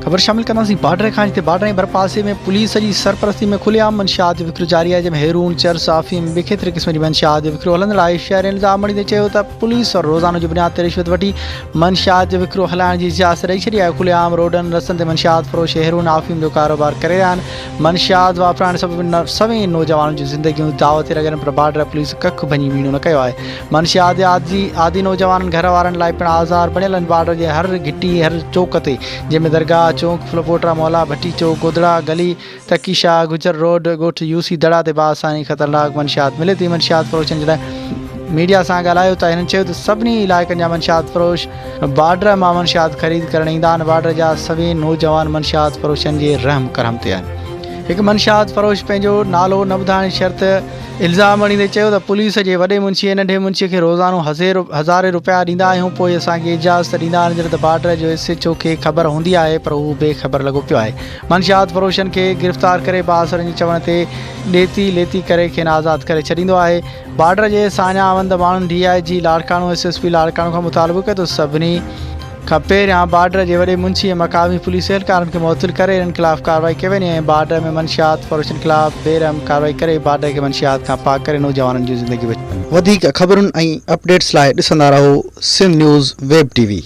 خبر شامل ڪنداسين بارڊر کان جتي بارڊر ۽ ڀرپاسي ۾ پوليس جي سرپرستي ۾ کلي عام منشيات جو وڪرو جاري آهي جنهن ۾ هيرون، چرس، آفيم ۽ ٻي ڪيتري قسم جي منشيات جو وڪرو هلندڙ آهي شهرين الزام مڙهيندي چيو ته پوليس روزانو جي بنياد تي رشوت وٺي منشيات جو وڪرو هلائڻ جي اجازت ڏئي ڇڏي آهي کلي عام روڊن رستن تي منشيات فروش هيرون آفيم جو ڪاروبار ڪري رهيا آهن منشيات واپرائڻ سبب سوين نوجوانن جون زندگيون داء تي لڳل پر بارڊر پوليس ڪک ڀڃي ٻيڻو نه ڪيو آهي منشيات جي عادي عادي نوجوانن گهر وارن لاء پڻ آزار بڻيل آهن بارڊر جي هر گهٽي هر چوڪ تي جنهن ۾ درگاهه چونڪ ڦلپوٽا مولا ڀٽي چوڪ گودڙا گلي تقي شاهه گجر روڊ ڳوٺ يوسي دڙا تي باآساني خطرناڪ منشيات ملي ٿي منشيات فروشن جڏهن ميڊيا سان ڳالهايو ته هنن چيو ته سڀني علائقن جا منشيات فروش بارڊر مان منشيات خريد ڪرڻ ايندا آهن بارڊر جا سوين نوجوان منشيات فروشن جي رحم ڪرم تي آهن هڪ منشيات فروش پنهنجو نالو نه ٻڌائڻ شرط الزام هڻيندي چيو ته پوليس جي وڏي منشي ۽ ننڍي منشي کي روزانو هزارين رپيا ڏيندا آهيون پوء اسان کي اجازت ڏيندا آهن جڏهن ته بارڊر جو ايس ايڇ او کي خبر هوندي آهي پر هو بي خبر لڳو پيو آهي منشيات فروشن کي گرفتار ڪري بااثرن جي چوڻ تي ڏيتي ليتي ڪري کين آزاد ڪري ڇڏيندو آهي بارڊر جي ساڃاهه وند ماڻهن D I G Larkana S S P Larkana کان مطالبو ڪيو ته سڀني کان پهريان بارڊر جي وڏي منشي ۽ مقامي پوليس اهلڪارن کي معطل ڪري انهن خلاف ڪارروائي ڪئي وڃي ۽ بارڊر ۾ منشيات فروشن خلاف بي رحم ڪارروائي ڪري بارڊر کي منشيات کان پاڪ ڪري نوجوانن جون زندگيون بچايون. وڌيڪ خبرن ۽ اپڊيٽس لاء ڏسندا رهو Sindh news web T V.